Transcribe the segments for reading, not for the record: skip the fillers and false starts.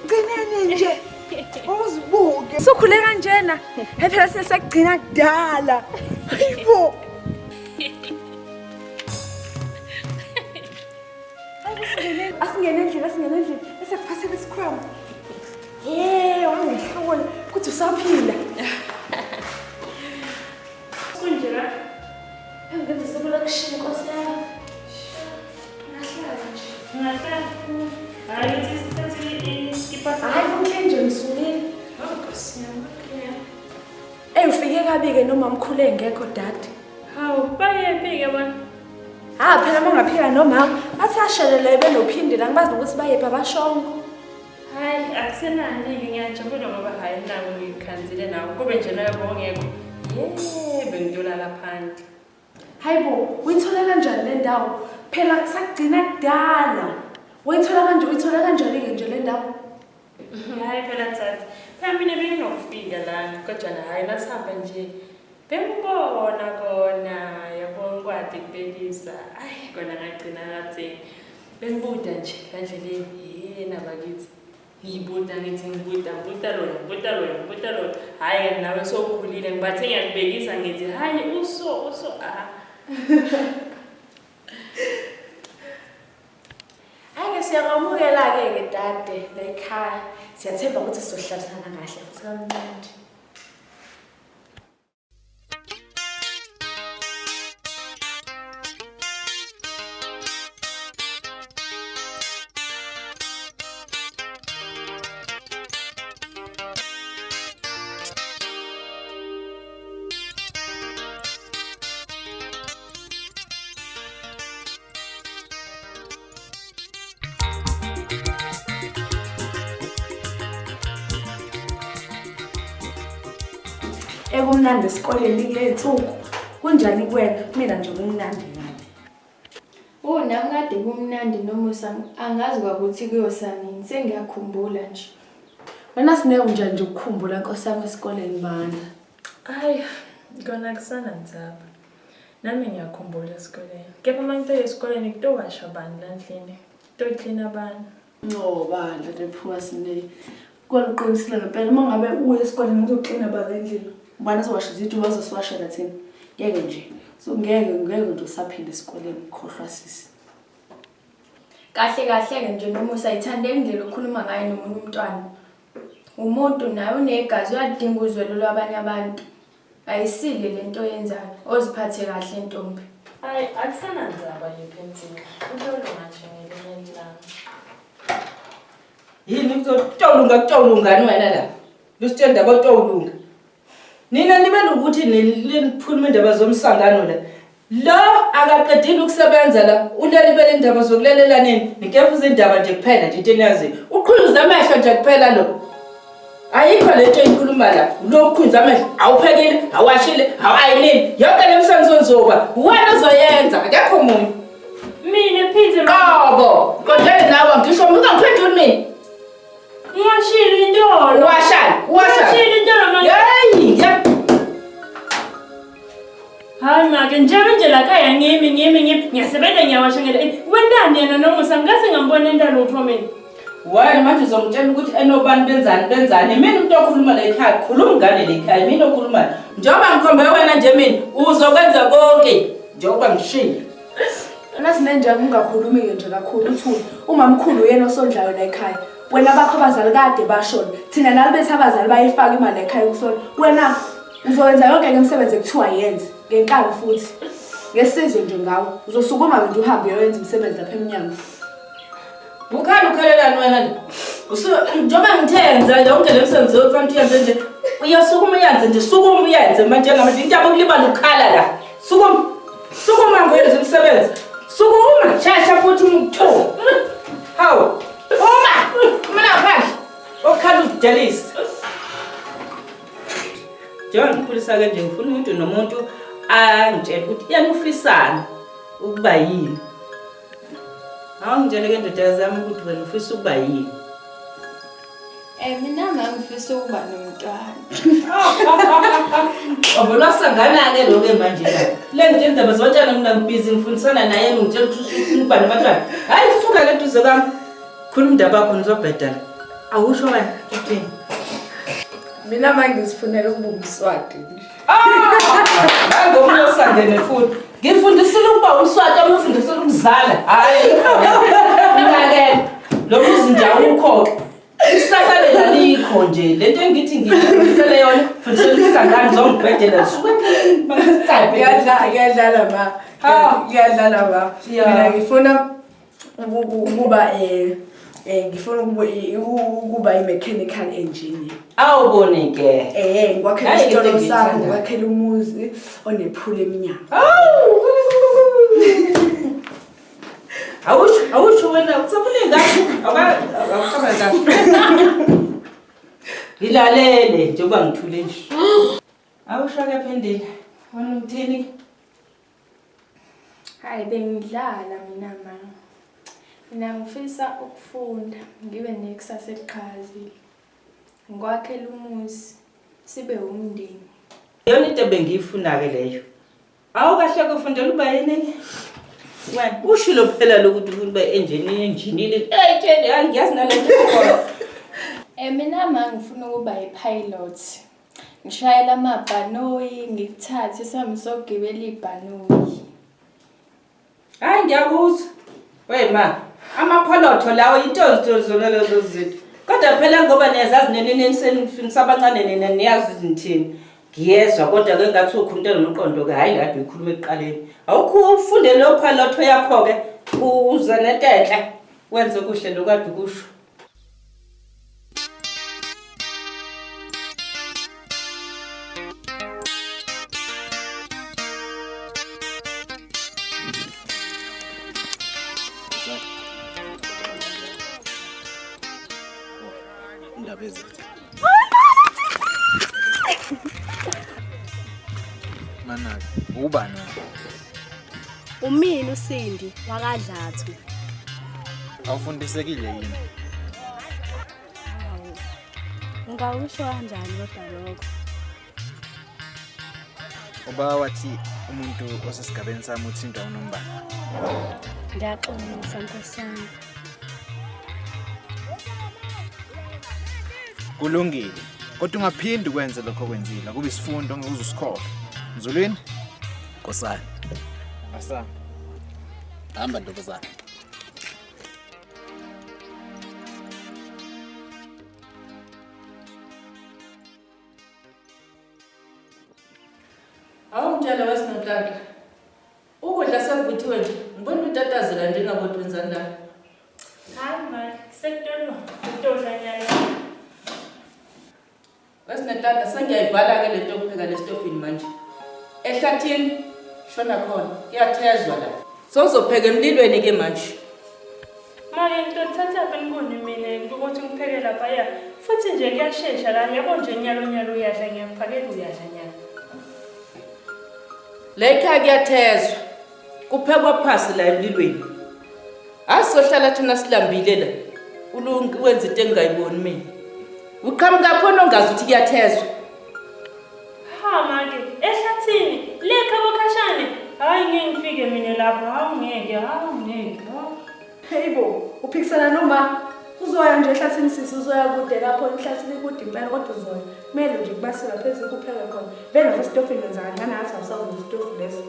Gcineni nje. Uzibuke. Sukhule kanjena. Hey phela sesakugcina kudala. Hayibo. Asingene endlini, asingene endlini. Bese kuphathela isikhwama. Ye, wangihlola ukuthi usaphila. Kunje la? Engenza sekulokishini Nkosi yami. Ngahlala nje. Ngahlala. Hayi ngithi sithathe ipasa. Hayi kuhle nje ngisukile. Oh Nkosi yami. Okay. Ey ufike kabi-ke noma mkhulu engekho dade. Hawu, bayephi-ke bona? Ha phela uma ungaphika nomama bathi ashelele benophindile angibazi nokuthi bayephi abashongo. Hayi, akusenani-ke ngiyajabula ngoba hhayi naku ngikhanzile nawe. Kube nje nawe bongekho. Ye, bengitolala phandle. Hayi bo, uyithola kanjani le ndawo? Phela sakugcina kudala. Wayithola kanje, uyithola kanjani-ke nje le ndawo? Hayi phela thatha. Phela mina benginokufika lana kodwa na hayi nasihamba nje. Bengibona kona yabo ngikwade kubekisa. Ayi kona ngagcina ngathi bengibuda nje la ndleleni. Yena bakithi. Ngibuda ngithi ngibuda ngibuda lona ngibuda lona ngibuda lona. Hayi ke nawe sowukhulile ngibathe ngiyakubekisa ngithi hayi uso uso ah. Hhayi-ke siyakwamukela-ke ke dade la ekhaya. Siyathemba ukuthi sizohlalisana kahle futhi kamnandi. Ekumnandi esikoleni kule nsuku. Kunjani kuwena? Mina nje kumnandi kabi. Oh, nami kade kumnandi Nomusa, angazi kwakuthi kuyosa nini, sengiyakhumbula nje. Wena Sne unjani nje ukukhumbula nkosi yami esikoleni bandla? Hayi, kona kusanandzaba. Nami ngiyakhumbula esikoleni. Kepha uma ngitoya esikoleni kutowasha bani la ndlini? Kutoklina bani? No bandla lephuka Sne. Kodwa uqinisile ngempela uma ngabe uye esikoleni uzoklina bani endlini? Ubani azowasha izitsha bazosiwashela thina? Ngeke nje. So ngeke ngeke nje usaphinda esikoleni khohlwa sisi. Kahle kahle-ke nje Nomusa ayithandeki indlela okhuluma ngayo nomunye umntwana. Umuntu naye unegazi uyaludinga uzwelo lwabanye abantu. Ayisile lento oyenzayo. Oziphathe kahle ntombi. Hayi, akusanandzaba yephensini. Kutolunga nje ngelinye ilanga. Yini kutolunga kutolungani wena la? Lusitshela indaba otolunga. Nina nibe nokuthi nikhuluma indaba zomsangano la. Lo akaqedile ukusebenza la, ulele bele indaba zokulelela nini? Nikefuza indaba nje kuphela nje into eniyaziyo. Uqhuza amehlo nje kuphela lo. Ayikho lento eyikhuluma la. Lo uqhuza amehlo, awuphekile, awashile, awayinini. Yonke le misebenzi ozoba wena ozoyenza, akekho omunye. Mina phinde Qobo, qondene nawe ngisho ungangiphenduli mina. Ngiwashile intolo. Washani, washani. Ngiwashile intolo manje. Hey, ya. Hayi make njalo nje la khaya ngimi ngimi ngimi ngiyasebenza ngiyawasha ngela. Wendani yena nomusa ngase ngambona enta lutho mina. Wena manje uzongitshela ukuthi enobani benzani benzani. Mina umuntu okhuluma la ekhaya, khuluma ngane la ekhaya, mina okhulumayo. Njengoba ngikhombe wena nje mina uzokwenza konke njengoba ngishilo. Nasinenja ungakhulumi-ke nje kakhulu uthule. Umamkhulu uyena osondlayo la ekhaya. Wena bakho abazali kade bashona. Thina nalo bethi abazali bayifaka imali ekhaya ukusona. Wena uzowenza yonke ke imisebenzi ekuthiwa yenze ngenkani futhi. Ngesizwe nje ngawe. Uzosukuma-ke nje uhambe uyoyenza imisebenzi lapha emnyango. Ukhala ukhalelani wena nje? Njengoba ngithe yenza yonke le misebenzi yokufanele uyenze nje. Uyasukuma uyenze nje, sukuma uyenze manje ngamanje intaba ukulibala ukukhala la. Sukuma. Sukuma ngoyenza umsebenzi. Sukuma, shasha futhi umthu. Hawu. Uma! Uma la phandle. Okhala uzidelise. Njengoba ngikhulisa ke nje ngifuna umuntu nomuntu angitshele ukuthi yena ufisani ukuba yini. Awungitshele ke ndodakazi yami ukuthi wena ufisa ukuba yini. Mina ngangifisa ukuba nomntwana. Wavele wasangana-ke lo-ke manje la. Le ngitshela indaba zotshana mina ngibhizi ngifundisana naye ngitshela ukuthi ufuna ukuba nabantwana. Hhayi suka le duze kwami. Khuluma indaba yakho nizobhedala. Awusho wena uthini? Mina manje ngizifunela ukuba umswati nje. Ah! Ngomunye osangene futhi. Ngifundisile ukuba umswati omufundisile ukuzala. Hayi. Ngakela. Lo muzi nje awukho. Isasa alikho nje. Lento engithi ngifundisele yona, fundisele isangane zongibhedela. Suke Ngiyadlala, ngiyadlala ma. Ah. Ngiyadlala ma. Yeah. Mina ngifuna ukuba ngifuna ukuba i-mechanical engineer. Awubone ke. Ngikwakhela Hayi, into isitolo sakho, engiyithandayo. ngikwakhela umuzi onephula emnyango. Awu! Awusho, awusho wena usafuna ingane. Awuqaba kahle. Ngilalele njengoba ngithule nje. Awusho ke Phendile. Wena uthini? Hayi bengidlala mina ma. Mina ngifisa ukufunda ngibe nekusasa eliqhakazile. Ngikwakhele umuzi sibe umndeni. Yona into ebengiyifuna ke leyo. Awukahle kufundela uba yini? Wena ushilo phela lokuthi ufuna uba engineer, engineer. Eh tshele angiyazi nalento ikhona. Mina ma ngifuna ukuba i-pilot. Ngishayela amabhanoyi ngikuthathe sihambe siyogibela ibhanoyi. Hayi ngiyakuzwa. Wey ma, amapholotho lawo into zona lezo zinto. Kodwa phela ngoba niyazazi nini nisabancane nina niyazi nithini. Ngiyezwa kodwa ke ngathi ukhuluma nomqondo ke hayi kade uyikhuluma ekuqaleni. Awukho ufunde leyo phalotho yakho ke uze nento enhle wenze kuhle lokade ukusho. Indaba ezinhle. Manake, ubani wena? Umina uSindi wakadlathu. Awufundisekile yini? Hawu. Ungakusho kanjani kodwa lokho? Ubaba wathi umuntu osesigabeni sami uthintwa unombani. Ngiyaxolisa nkosi yami. Kulungile. Kodwa ungaphindi ukwenze lokho okwenzile, kube isifundo ongeke uze usikhohlwe. Mzulwini? Nkosana. Asana. Hamba ntombazana. Awungitshela wesinonhlanhla. Ukudla sekuvuthiwe nje. Ngibona utatazela njengaboti wenzani la. Hayi ma, sekutolo, kutolo nyalo. Wesinenhlanhla sengiyayivala ke lento yokupheka lesitofini manje. Ehlathini shona khona kuyathezwa la. Sewuzopheka emlilweni ke manje. Manje ngitothatha phi inkuni mina ukuthi ngipheke laphaya. Futhi nje kuyashesha la yabo nje nyalo nyalo uyadla ngiyakuphakela uyadla nyalo. La ekhaya kuyathezwa. Kuphekwa phasi la emlilweni. Asizohlala thina silambile la. Ulungi wenza into engingayiboni mina. Uqhamuka khona ongazi ukuthi kuyathezwa. Ha manje ehlathini le khabo khashane. Hayi ngeke ngifike mina lapho, hawu ngeke, hawu ngeke. hawu. Hey bo, uphikisana noma uzoya nje ehlathini sisi uzoya kude lapho ehlathini kude impela kodwa uzoya. Kumele nje kubasiwe phezulu kupheke khona. Vele nasesitofini wenza kancane ngathi awusazi isitofu leso.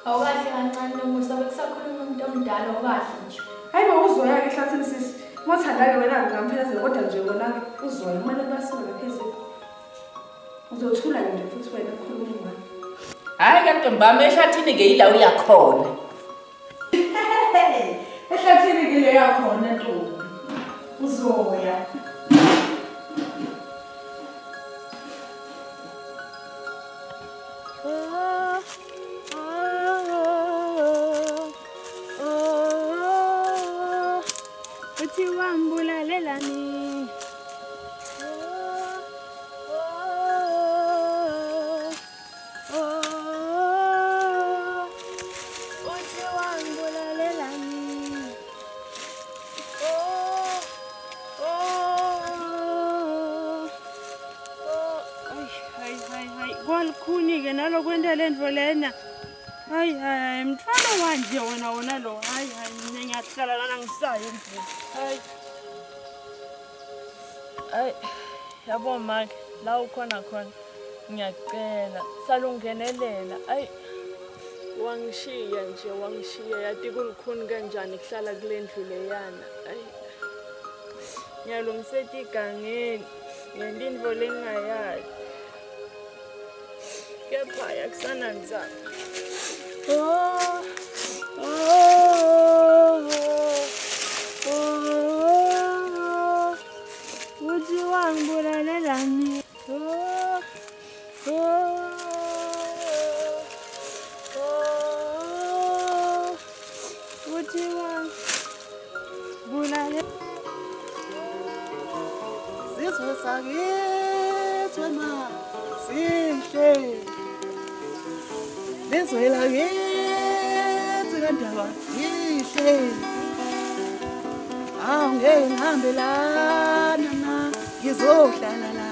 Awukahle kancane Nomusa bekusakhuluma umuntu omdala awukahle nje. Hayi bo uzoya ke ehlathini sisi. Mothanda-ke wena ngingamphelezela kodwa nje wona-ke uzoya kumele kubasiwe ngaphezulu. Uzothula-ke nje futhi wena ukhuluma uma. Hayi ke ntombami ehlathini ke yila uyakhona. Ehlathini ke leya khona ntombi. Uzoya. Uthi wambulalelani? Uthi wambulalelani? Hayi hayi hayi kwalikhuni-ke nalokwenta le ndvo lena. Hayi hayi mthwalo wanje wona wona lo. Hayi hayi mina ngiyahlala lana ngisayo endlini. Hayi. Ayi, yabo make, la ukhona khona ngiyacela salungenelela. Ayi, wangishiya nje, wangishiya yati kulukhuni kanjani kuhlala kule ndlu leyana. Ayi, ngiyalungiseta igangeni ngento intfo lengingayati. Kepha akusanandzaba. Oh, oh, oh, uthi wangibulalelani? Oh, oh, oh, uthi wangibulale. Sizwe sakithi wena sihle lizwe lakithi kandaba lihle awu ngeke ngihambe lana na ngizohlala la.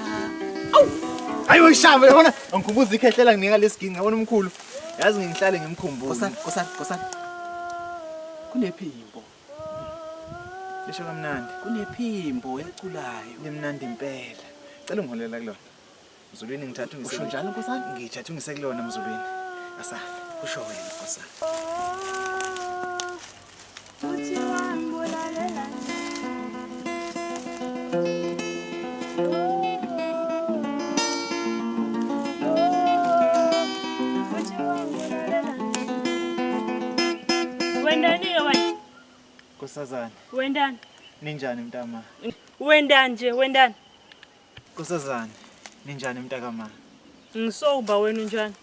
Awu hayi uyishamba yabona angikhumbuza ikhehlela nginika lesiginci yabona umkhulu yazi ngihlale ngimkhumbule. Nkosana, nkosana, nkosana. Kunephimbo. Lisho kamnandi. Kunephimbo eliculayo. Limnandi impela. Cela ungiholela kulona. Mzulwini ngithatha ungise. Usho njalo nkosana? Ngithatha ungise kulona Mzulwini. Asahambe. Kusho wena nkosana. Uthi wangibulalela. Wendani-ke wena? Nkosazane. Wendani? Ninjani mntama? Wendani nje, wendani? Nkosazane, ninjani mntakama? Ngisoba wena unjani?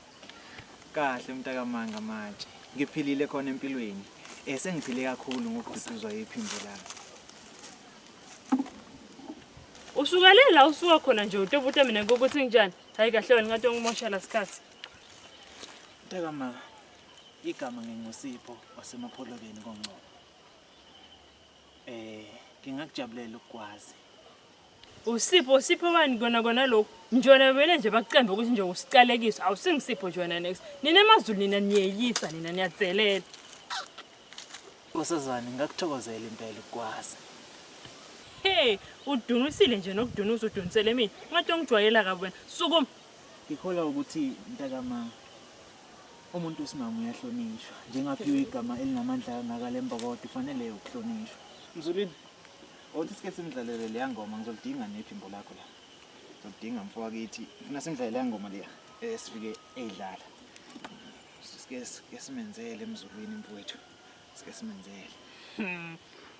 Kahle mntakama ngamatshe. Ngiphilile khona empilweni. Eh sengiphile kakhulu ngokududuzwa iphimbo lami. Usukele la usuka khona nje utobuta mina ukuthi nginjani? Hayi kahle wena ngathi ungimoshela sikhathi. Mntakama, igama nginguSipho waseMapholobeni koNgcobo. Eh ngingakujabulela ukukwazi. Usipho usipho bani kona kona lokhu? Njona vele nje bakucembe ukuthi nje usiqalekiso awusingisipho nje wena next. Nina emaZulu nina niyeyisa nina niyadzelela. Nkosazane ngingakuthokozela impela ukukwazi. Hey, udunisile nje nokudunusa udunisele mina. Ngathi ungijwayela kabi wena. Sukuma. Ngikholwa ukuthi mntakama umuntu wesimame uyahlonishwa. Njengaphiwe igama elinamandla kangaka lembokodo ufanele ukuhlonishwa. Mzulwini, awuthi sike simdlalele leya ngoma ngizolidinga nephimbo lakho la. Ngizolidinga mfo wakithi. Ngifuna simdlalele leya ngoma leya esifike eyidlala. Sike sike simenzele emzulwini mfowethu. Sike simenzele.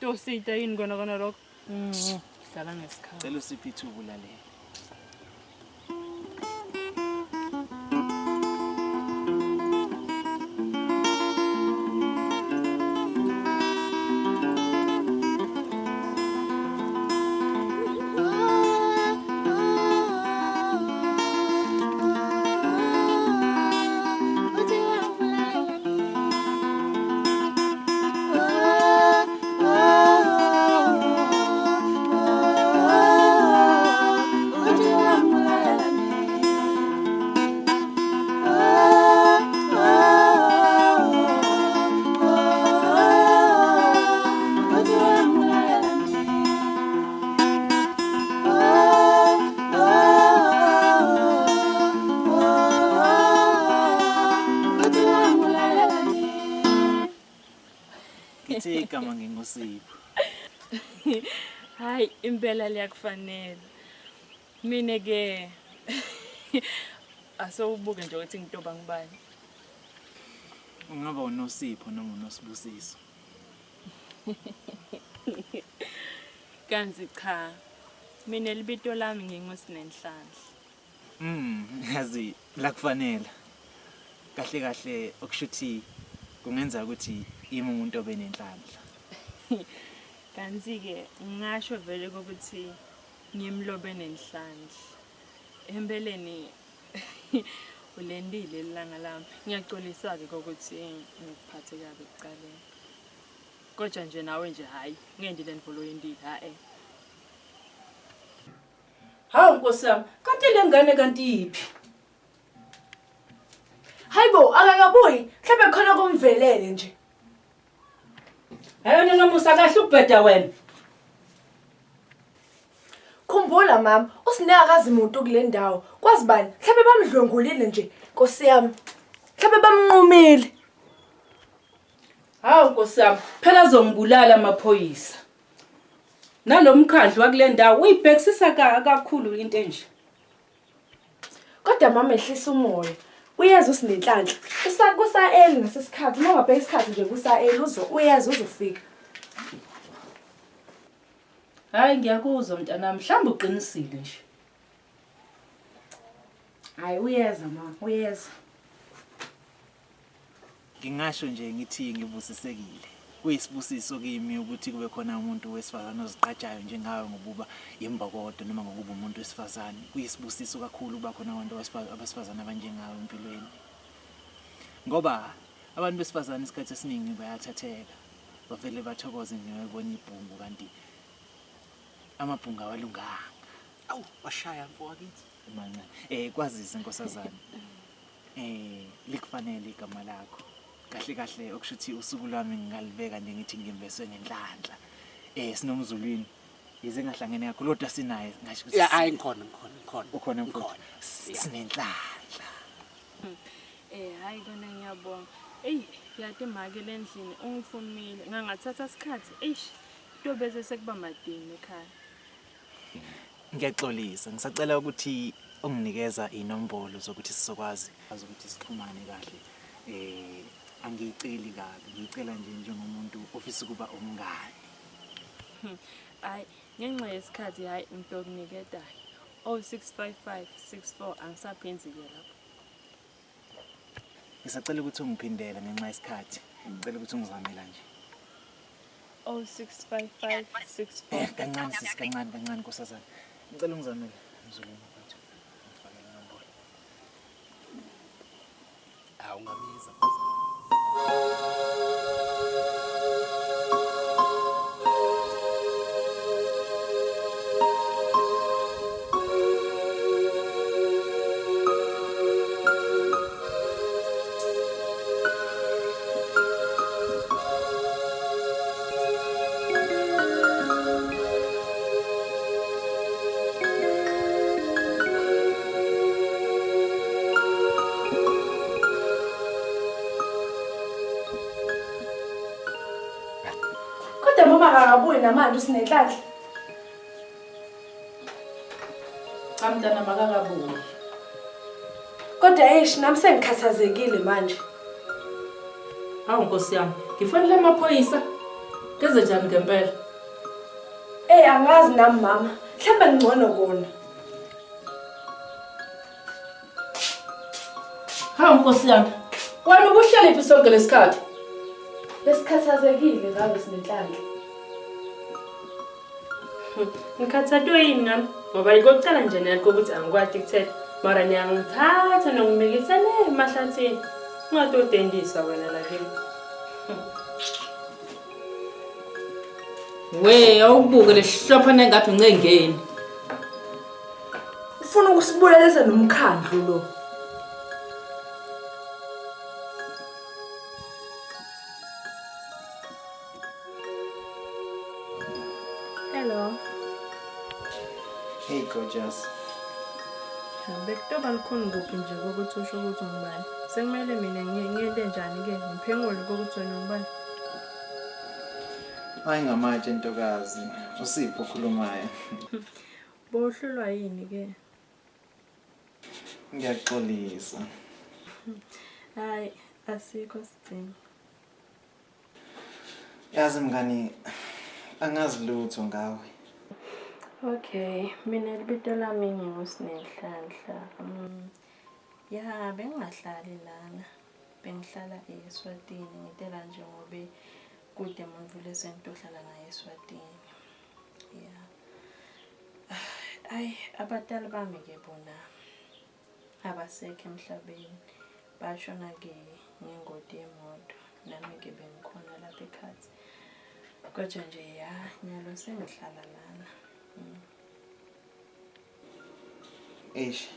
Tosita yini kona kona lokho? Dlala ngesikhathi. Cela usiphe ithuba ulalele. Ngithe igama nginguSipho. Hayi impela liyakufanela. Mina ke asewubuke nje ukuthi ngitoba ngubani. Ungaba uNosipho noma uNosibusiso. Kanti cha. Mina libito lami nginguSinenhlanhla. Yazi lakufanela. Kahle kahle okushuthi kungenza ukuthi imi umuntu obenenhlanhla. Kanti ke ngasho vele ukuthi ngimlobe nenhlanhla. Empeleni ulendile ilanga lami. Ngiyaxolisa ke ukuthi ngikuphathe kabi ekuqaleni. Kodwa nje nawe nje hayi, ngendi le ndvulo yendile, ha eh. Hawu Nkosi yami, kanti le ngane kanti iphi? Hayibo, akakabuyi. Mhlawumbe khona kumvelele nje. Hayi wena Nomusa kahle ukubheda wena. Khumbula mama, uSine akazi muntu kule ndawo. Kwazi bani? Mhlawumbe bamdlwengulile nje, Nkosi yami. Mhlawumbe bamnqumile. Hawu Nkosi yami, phela azongibulala amaphoyisa. Nalo mkhandlu wakule ndawo uyibhekisisa kakhulu into enje. Kodwa mama ehlisa umoya. Uyeza uSinenhlanhla. Usa kusa-early ngasesikhathi. Uma ungabheka isikhathi nje kusa-early uzo uyeza uzofika. Hayi ngiyakuzwa mntanami, mhlawumbe uqinisile nje. Hayi uyeza ma, uyeza. Ngingasho nje ngithi ngibusisekile. Kuyisibusiso kimi ukuthi kube khona umuntu wesifazane ozigqajayo njengawe ngokuba yimbokodo noma ngokuba umuntu wesifazane. Kuyisibusiso kakhulu ukuba khona abantu abesifazane abanjengawe empilweni. Ngoba abantu besifazane isikhathi esiningi bayathatheka. Bavele bathokoze nje bebona ibhungu kanti amabhungu awalunganga. Awu washaya mfo wakithi. Mancane. Eh kwazise nkosazana. Eh likufanele igama lakho. Kahle kahle okusho ukuthi usuku lwami ngingalibeka nje ngithi ngimbeswe ngenhlanhla. Eh sinomzulwini. Yize ngahlangene kakhulu kodwa sinaye ngasho ukuthi Ya hayi ngikhona ngikhona ngikhona. Ukhona mfowethu. Ngikhona. Sinenhlanhla. Eh hayi kona ngiyabonga. Eyi yati make lendlini ungifunile ngangathatha isikhathi eish kuyobese sekuba madini ekhaya. Ngiyaxolisa ngisacela ukuthi unginikeza inombolo zokuthi sizokwazi ukuthi sixhumane kahle. Eh angiyiceli kabi ngiyicela nje njengomuntu ofisa ukuba umngani. Hayi ngenxa yesikhathi hayi ngitokuniketa 0655 64 angisaphinzi ke lapho. Ngisacela ukuthi ungiphindele ngenxa yesikhathi. Ngicela ukuthi ungizamela nje. 0655 64 Eh kancane sisi kancane kancane nkosazana. Ngicela ungizamele Mzulu mfethu. Ngifakele inombolo. Hawu ungabiza. Kodwa mama akakabuyi namanje uSinenhlanhla. Cha mntana makakabuyi. Kodwa eish nami sengikhathazekile manje. Hawu Nkosi yami, ngifonele amaphoyisa. Ngeze njani ngempela? Ey angazi nami mama. Mhlawumbe ngcono kona. Hawu Nkosi yami. Wena ubuhleli phi sonke lesikhathi? Besikhathazekile ngawe Sinenhlanhla. Ngikhathatwe yini nami? Ngoba yikokucala nje nalokho ukuthi angikwati kuthetha. Mara niyangithatha nongimikisa le emahlathini. Ungatodendisa wena la kimi. We, awubuke lehlophana engathi uncengeni. Ufuna ukusibulalisa nomkhandlu lo. Hello. Hey gorgeous. Bekutoba lukhuni kuphi nje kokuthi usho ukuthi ungubani. Sekumele mina ngiyente njani ke ngiphengule kokuthi wena ungubani. Hayi ngamatshe ntokazi, uSipho okhulumayo. Bohlulwa yini ke? Ngiyaxolisa. Hayi asikho sidingo. Yazi mngani angazi lutho ngawe. Okay, mina libito lami nginguSinenhlanhla. Ya bengingahlali lana. Bengihlala eSwatini ngitela nje ngobe kude muntu lesengitohlala naye eSwatini. Ya. Ayi abatali bami ke bona abasekho emhlabeni bashona ke ngengoti yemoto nami ke bengikhona lapha ekhathi kodwa nje ya nyalo sengihlala lana. Eish.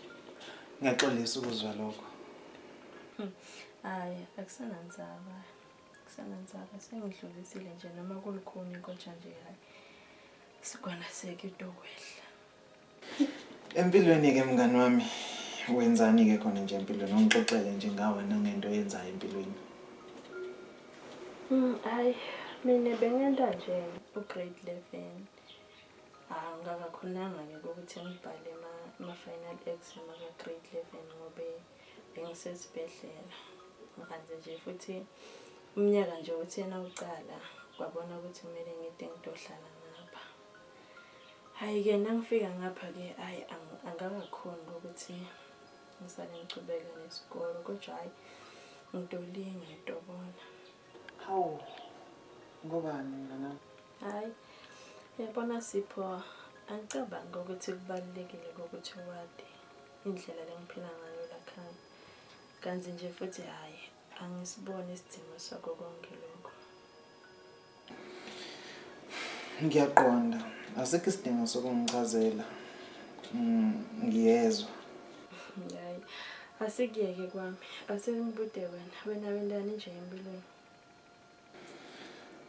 Ngiyaxolisa ukuzwa lokho. Hayi akusanandzaba. Akusanandzaba sengidlulisile nje noma kulukhuni kodwa nje hayi sigwana seke tokwehla. Empilweni-ke mngani wami, wenzani-ke khona nje empilweni? Ungixoxele nje ngawe nangento oyenzayo empilweni. Hayi, mina bengenta nje u-grade 11. Angakakhonanga-ke ukuthi ngibhale ama-final exam aka-grade 11 ngobe bengisesibhedlela. Ngikanti nje futhi umnyaka nje uthena uqala kwabona ukuthi kumele ngide ngitohlala ngapha. Hhayi-ke nangifika ngapha-ke hhayi angakakhoni ukuthi ngisale ngichubeka nesikolo kodwa hhayi ngitolinga ngitobona. Hawu, ngobani mnganami? Hhayi, uyabona Sipho, angicabangi ukuthi kubalulekile ukuthi wade indlela lengiphila ngayo lakhaya. Kanti nje futhi hhayi angisiboni isidingo sakho konke lokho. Ngiyaqonda. Asikho isidingo sokungichazela. Ngiyezwa. Hayi, asikuyeke kwami. Asengibude wena. Wena wendani nje empilweni?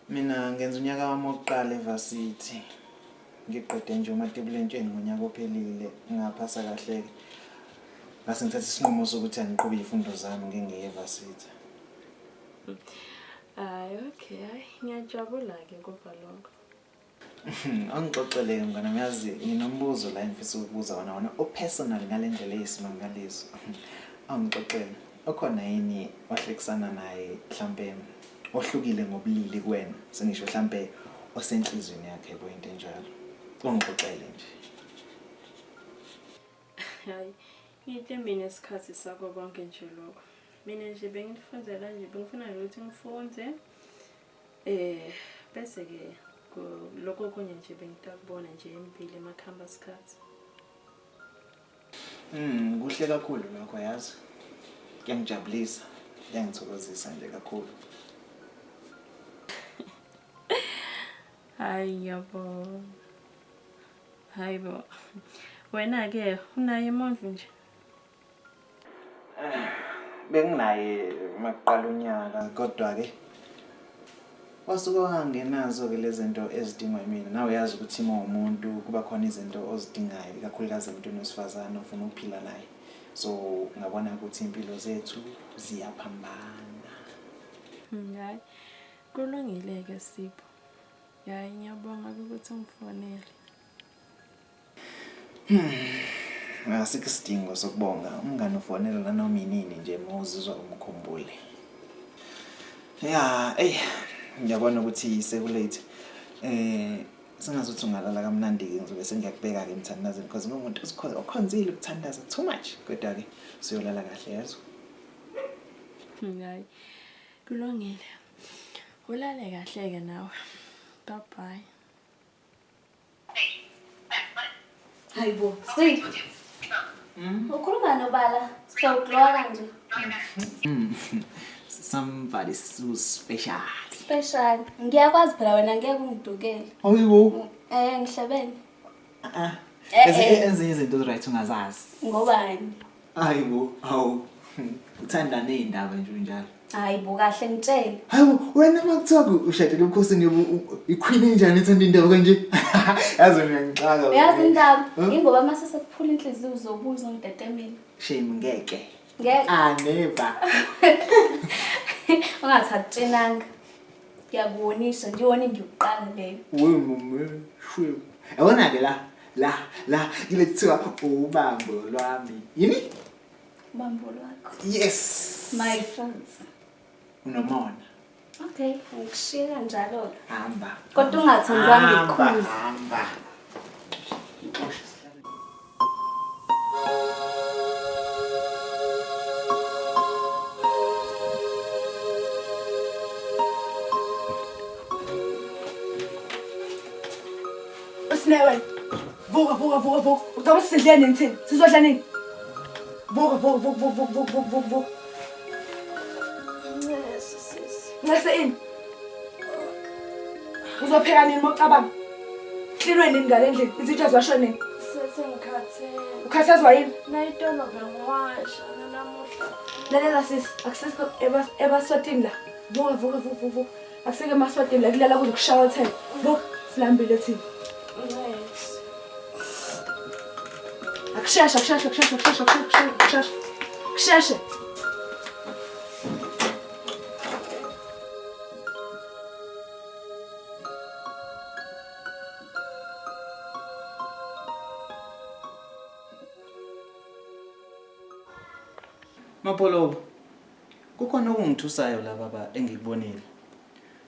Mina ngenza unyaka wami wokuqala evasithi. Ngiqede nje umatikuletsheni ngonyaka ophelile, ngaphasa kahle-ke. Ngase ngithatha isinqumo sokuthi angiqhube izifundo zami ngike ngiye evasithi. Hayi, okay, hayi ngiyajabula-ke kuva lokho. Angixoxele-ke mngane wami, yazi nginombuzo la engifisa ukubuza wona wona o-personal ngale ndlela eyisimangaliso. Angixoxele, ukhona yini ohlekisana naye mhlampe ohlukile ngobulili kuwena? Sengisho mhlampe osenhlizweni yakhe yabo into enjalo. Ungixoxele nje. Hayi, ngithe mina isikhathi sakho konke nje lokho. Mina nje bengifundela nje bengifuna nje ukuthi ngifunde eh bese ke lokho okunye nje bengitakubona nje empilo emakhamba sikhathi. Kuhle kakhulu lokho yazi. Kuyangijabulisa, kuyangithokozisa nje kakhulu. Hayi ngiyabonga. Hayi bo. Wena-ke unaye umuntu nje? Benginaye makuqala unyaka kodwa-ke wasuke wangenazo-ke lezi zinto ezidingwa yimina. Nawe uyazi ukuthi uma uwumuntu kuba khona izinto ozidingayo ikakhulukazi emntwini wesifazane ofuna ukuphila naye. So ngabona ukuthi iy'mpilo zethu ziyaphambana. Hhayi, kulungile-ke Sipho. Hhayi, ngiyabonga ukuthi ungifonele. Asikho isidingo sokubonga. Umngane ufonela nanoma inini nje uma uzizwa umkhumbule. Ya, eyi ngiyabona ukuthi sekulate. Eh sengazuthi ungalala kamnandi-ke ngizobe sengiyakubeka-ke emthandazweni because ngingumuntu okhonzile ukuthandaza too much. Kodwa-ke usuyolala kahle yezwa. Hhayi, kulungile. Ulale kahle-ke nawe. Bye bye. Hayibo, Sipho. Ukhuluma nobala, sewuglowa kanje. Somebody so special. Special. Ngiyakwazi phela wena ngeke ungidukele. Hayibo. Eh, ngihlebele. Ah. Eh, eh. Ezinye izinto right ungazazi. Ngobani? Hayibo, hawu. Uthanda nezindaba nje unjalo. Hayibo kahle ngitshele. Hayibo, wena makuthiwa ushadele ebukhosini iqueen enjani ethanda indaba kanje? Yazi mina ngixaka. Uyazi indaba, Huh? ingoba mase sekuphula inhliziyo uzobuza ungidetemile. Shame ngeke. Ngeke. Ah never. Ungathi akutshenanga. Ngiyakuwonisha nje iwona ngiyokuqala leyo. We mume, shame. Yabona ke la la la ile kuthiwa ubambo lwami. Yini? Ubambo lwakho. Yes. My friends. Unomona. Okay, ngikushiya kanjalo-ke. Hamba. Kodwa ungathandanga Hamba, ngikukhuze. Hamba. Usine wena. Vuka vuka vuka vuka. Ucabanga ukuthi sidle nini thina? Sizodla nini? Vuka vuka vuka vuka vuka vuka vuka vuka. Ncese sisi. Ncese ini? Uzopheka nini mocabanga? Klinwe nini ngale ndlini? Izitsha ziwashwe nini? Sesengikhathele. Ukhathazwa yini? Nayitolo bengiwasha nanamuhla. Lalela sisi, akusekho ebaswatini la. Vuka vuka vuka vuka. Akuseke emaswatini la kulala kuze kushawa 10. Vuka, silambile thina. Ncese. Kusheshe, kusheshe, kusheshe, kusheshe, kusheshe, kusheshe. Kusheshe. Mapholoba, kukhona okungithusayo la baba engikubonile.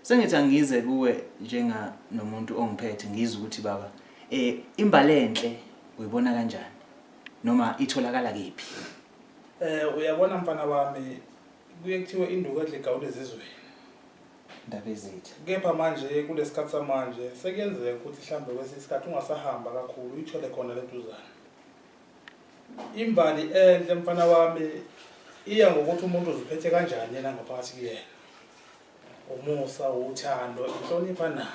Sengithi angize kuwe njenga nomuntu ongiphethe ngizwe ukuthi baba eh imbali enhle uyibona kanjani noma itholakala kephi? Eh uyabona mfana wami kuye kuthiwe induku edla igawule ezizweni. Ndaba ezitha. Kepha manje kulesikhathi samanje sekuyenzeka ukuthi mhlambe kwesinye isikhathi ungasahamba kakhulu uyithole khona leduzane. Imbali enhle mfana wami iya ngokuthi umuntu uziphethe kanjani yena ngaphakathi kuyena. Umusa, uthando, inhlonipho nayo.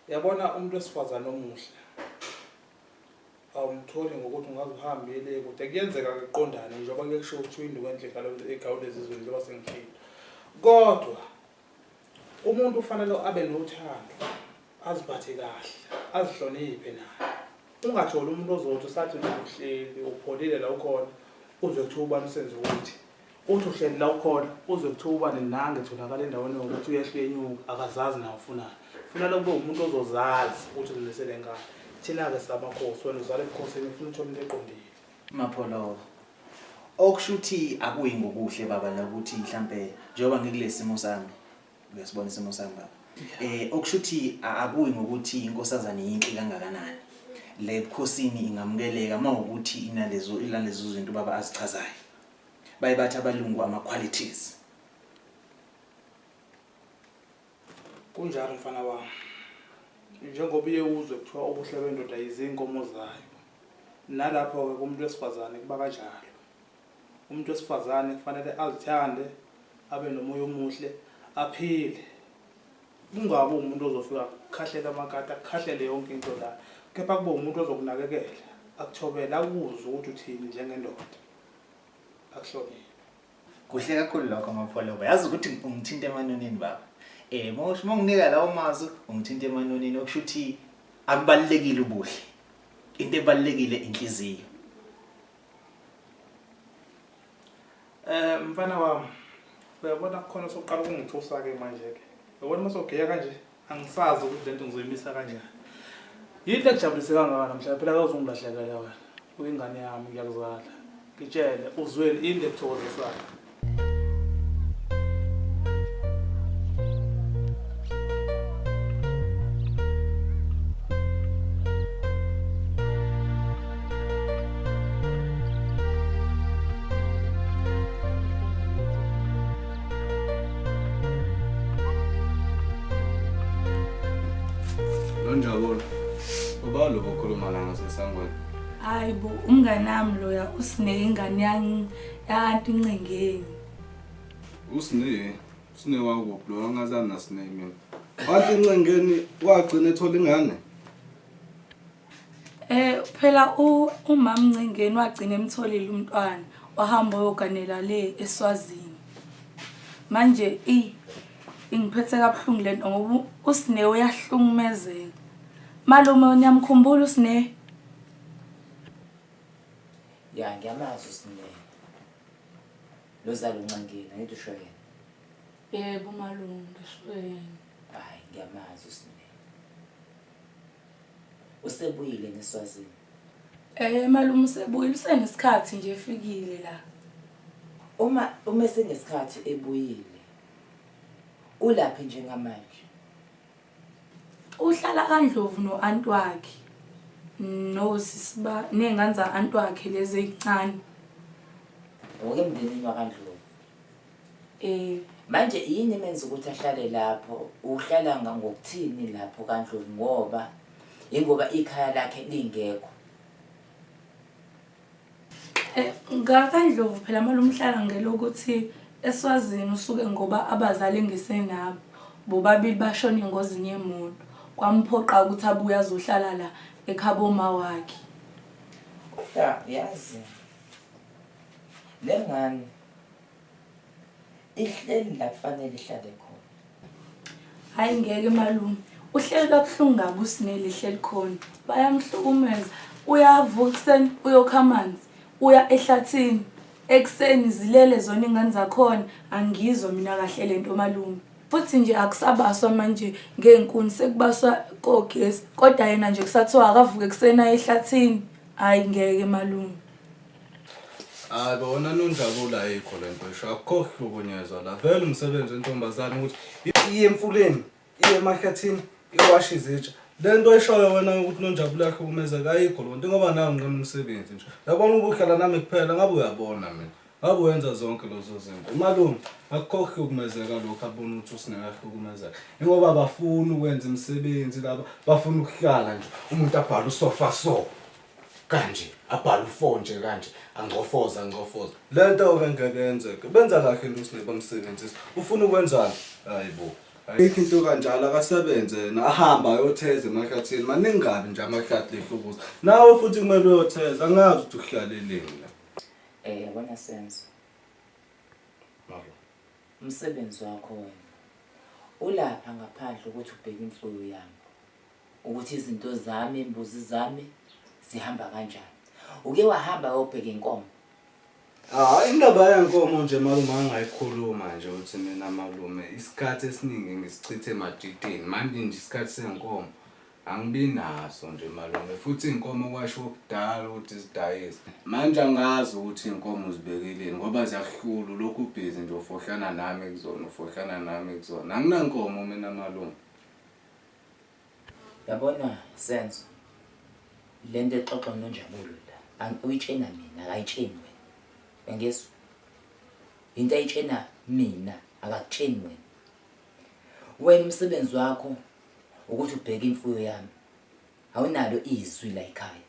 Yabona umuntu wesifazane omuhle awumtholi ngokuthi ungaze uhambile kude kuyenzeka kuqondane njengoba kuye kushiwo kuthiwa induku enhle egawule ezizweni njengoba sengishilo kodwa umuntu ufanele abe nothando aziphathe kahle azihloniphe naye ungatholi umuntu ozothi usathi nje uhleli upholile la ukhona uzwe kuthiwa ubani usenze ukuthi uthi uhleli la ukhona uzwe kuthiwa ubani nange tholakala endaweni yokuthi uyehla uyenyuka akazazi nawe ufunani funa lokube umuntu ozozazi ukuthi uzimisele ngani thina-ke samakhosi wena uzala ebukhosini ufuna uthole into eqondile Mapholoba. Okusho ukuthi akuyi ngokuhle baba la ukuthi mhlambe njengoba ngikulesimo sami uyasibona isimo sami baba. Eh okusho ukuthi akuyi ngokuthi inkosazane yinhle kangakanani. Le bukhosini ingamukeleka mawukuthi inalezo inalezo zinto baba azichazayo. Baye bathi abalungu ama qualities. Kunjalo mfana wami. Njengoba uye uzwe kuthiwa ubuhle bendoda yizinkomo zayo. Nalapho-ke kumuntu wesifazane kuba kanjalo. Umuntu wesifazane kufanele azithande, abe nomoya omuhle, aphile. Kungabi umuntu ozofika akukhahlele amakati, akukhahlele yonke into la. Kepha kube umuntu ozokunakekela, akuthobele, akuzwe ukuthi uthini njengendoda. Akuhloniphe. Kuhle kakhulu lokho Mapholoba. Yazi ukuthi ungithinta emanonini baba. Eh mawusho mawunginika lawo mazwi ungithinta emanonini okusho ukuthi akubalekile ubuhle. Into ebalekile inhliziyo. Eh mfana wami uyabona kukhona soqala ukungithusa ke manje ke. Uyabona uma sogeya kanje angisazi ukuthi lento ngizoyimisa kanjani. Yini ekujabulise kangaka namhlanje phela kawuzungilahlekela wena. Uyingane yami ngiyakuzala. Ngitshele uzweni yini ekuthokozisayo. Nonjabulo, ubani lo okhuluma la ngasesangweni? Hayi bo, umnganami loya uSine ingane yami ya-anti Ncengeni. USine, uSine wakuphi lo angazani naSine mina. Wathi Ncengeni wagcina ethola ingane. Eh phela u umama Ncengeni wagcina emtholile umntwana wahamba wayoganela le eSwazini. Manje i ingiphethe kabuhlungu lento ngoba uSine uyahlukumezeka. Malume niyamkhumbula uSine? Ya ngiyamazi uSine. Lozalo uNcengeni angithi usho yena. Yebo malume ngisho yena. Hayi ngiyamazi uSine. Usebuyile ngeSwazini. Eh malume usebuyile usenesikhathi nje efikile la. Uma uma esenesikhathi ebuyile ulaphi njengamanje? Uhlala kaNdlovu no-anti wakhe nosisi ba ney'ngane za-anti wakhe lezi ey'ncane. Ngoke emndenini wakaNdlovu. Eh. Manje yini emenza ukuthi ahlale lapho? Uhlala ngokuthini lapho kaNdlovu ngoba ingoba ikhaya lakhe lingekho. Eh, ngakaNdlovu phela malume uhlala ngelokuthi eSwazini usuke ngoba abazali engesenabo bobabili bashona engozini yemoto kwamphoqa ukuthi abuye azohlala la ekhabo ma wakhe. Kodwa yazi le ngane ihleli la kufanele ihlale khona. Hayi ngeke malume, uhleli kabuhlungu kabi uSineli ehleli khona. Bayamhlukumeza. Uyavuka ekuseni uyokha amanzi, uya ehlathini. Ekuseni zilele zona iy'ngane zakhona, angiyizwa mina kahle le nto malume. Futhi nje akusabaswa manje ngey'nkuni sekubaswa kogesi, kodwa yena nje kusathiwa akavuke ekuseni aye ehlathini. Hhayi ngeke malume. Hayi bo wena Nonjabulo ayikho lento esho akukho kuhlukunyezwa la vele umsebenzi wentombazane ukuthi iye emfuleni iye emahlathini iwashe izitsha le nto eshoyo wena ukuthi Nonjabulo uyahlukumezeka ayikho loo nto ngoba nawe nginqena umsebenzi nje yabona ubuhlala nami kuphela ngabe uyabona mina ngabe uyenza zonke lezo zinto umalume akukho kuhlukumezeka lokhu abona ukuthi usinekahlukumezeka ingoba abafuni ukwenza imisebenzi laba bafuna ukuhlala nje umuntu abhale usofa so kanje abhale u-four nje kanje angcofoza angcofoza le nto-ke ngeke yenzeke benza kahle nto usine bamsebenzisa ufuna ukwenzani hayi bo ayikho into kanjalo akasebenze yena ahambe ayotheza emahlathini maningi kabi nje amahlathi lehlukuza nawe futhi kumele uyotheza angazi ukuthi uhlaleleni la Eh yabona Senzo. Mama. Umsebenzi wakho wena ulapha ngaphandle ukuthi ubheke imfuyo yami. Ukuthi izinto zami, imbuzi zami zihamba kanjani. Uke wahamba wayobheka inkomo? Ah, indaba yenkomo nje malume angayikhuluma nje ukuthi mina malume isikhathi esiningi ngisichithe emadidini manje nje isikhathi senkomo angibi naso nje malume futhi iy'nkomo kwasho kudala ukuthi zidayise manje angazi ukuthi iy'nkomo uzibekeleni ngoba ziyakuhlula ulokhu ubhizi nje ufohlana nami kuzona ufohlana nami kuzona anginankomo mina malume. Yabona Senzo lento exoxwa noNjabulo la uyitshena mina akayitsheni wena. Uyangizwa? Into ayitshena mina akakutsheni wena. Wena umsebenzi wakho ukuthi ubheke imfuyo yami. Awunalo izwi la ekhaya.